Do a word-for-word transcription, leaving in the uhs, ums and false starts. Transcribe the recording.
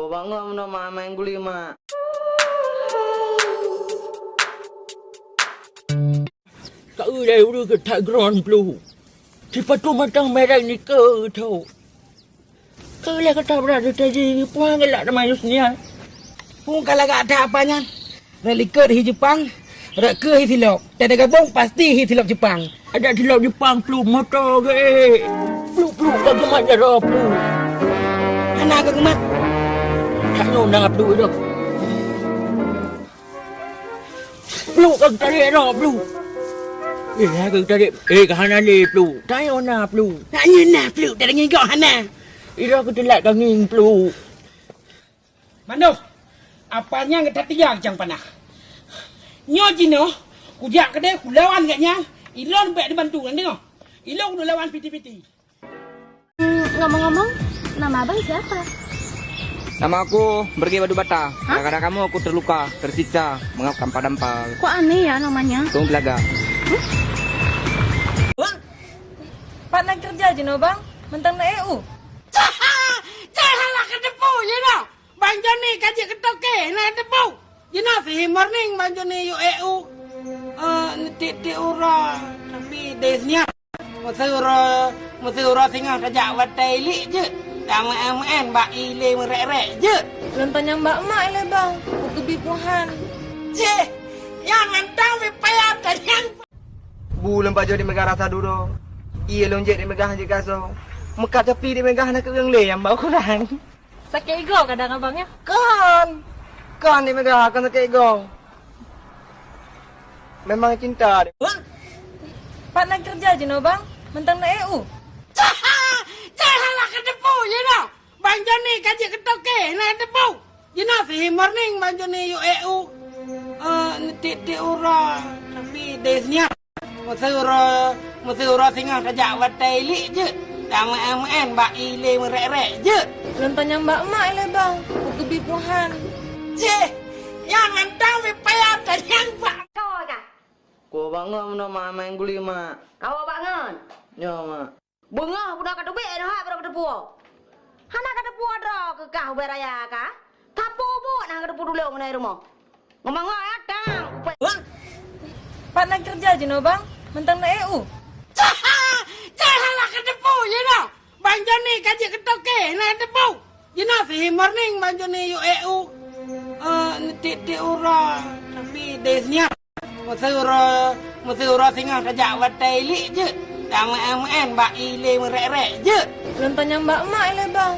Bangon meunoe mak, main guli mak. Ka ulai ureueng keu that gron plu. Sipatu mantong merek nikeue tho. Ka ulai kata beurata tadi puang galak teuma Yusnia. Hong ka lagak that apa nyan? Rot likot hi Jepang, rot keue hi silop. Teuka gabong pasti hi silop Jepang. Adak silop Jepang plu moto geuh. Plu plu ka geumat jaroe plu. Hana ka geumat. Tanyoe na plu dak. Plu ka geutarek dak plu. Eh, ka geutarek. Eh, ka hana lé plu. Tanyoe na plu. Tanyoe na plu, dak ngieng gob hana. Ira keutelat ka ngieng plu. Manoh, apa nyang gata tia keucang panah? Nyoe jinoe, kujak keudeh kulawan gobnyan, ilôn bèk dibantu, na deungoe? Ilôn kulawan piti-piti. Hmm, ngomong-ngomong, nama abang siapa? Nama aku Berge Batu Bata. Hah? Gara-gara kamu aku terluka, tersiksa, mengap kampa dampa. Kok aneh ya namanya? Kong Gelaga. Hah? Pat na kerja jinoe bang, mantong na E U. Janganlah kedepu, you know. Bang Joni ka jeuet keu toke, na teupeu. Jinoe sihimor ning Bang Joni yue eu. Eh, tiep-tiep uroe, tapi deh seuniang. Meuseu uroe, meuseu uroe singoh tajak watèe ilik jeuet. Tameu'en-meu'en bak ilé meurek-rek jeuet. Lôn tanyong bak mak ilèe bang, keu geubi puhan. Jih, nyang mantong bit payah tanyong. Bu lôn pajoh di Meugah rasa dudoe. Ié lôn jeuet di Meugah jeuet gasoe. Meukat tapi di Meugah na keu ureueng lé nyang bak uroe. Sakét igoe kadang abang, ya? Kon! Kon di Meugah, kon sakét igoe. Memang cinta. Pat na kerja jinoe, Bang? Mantong na E U? Janganlah kedepu jinoe. Bang Joni ka jeuet keu toke, na teupeu. Jinoe sihimor ning Bang Joni yue eu. Eh, tiep-tiep uroe, tapi deh seuniang. Meuseu uroe, meuseu uroe singoh tajak watèe ilik jeuet. Tameu'en-meu'en bak ilé meurek-rek jeuet. Lôn tanyong bak mak ilèe bang, keu geubi puhan. Jih, nyang mantong bit payah tanyong bak. Kau ka? Kau bangon meunoe mak, main guli mak. Kau bangon? Nyoe mak. Beungoh bunoe ka teubiet nyoe hai baroe ka teupuwoe. Hana ka teupuwoe droe keu kah ubé raya ka? Ka peue buet na ka teupeutulông ngon rumoh? Ngomong ngon atang upet. Pat na kerja jinoe bang, mantong na E U. Janganlah kedepu jinoe. Bang Joni ka jeuet keu toke, na teupeu. Jinoe sihimor ning Bang Joni yue eu. Eh, tiep-tiep uroe, tapi deh seuniang. Meuseu uroe, meuseu uroe singoh tajak watèe ilik jeuet. Tameu'en-meu'en bak ilé meurek-rek jeuet. Lôn tanyong bak mak ilèe bang,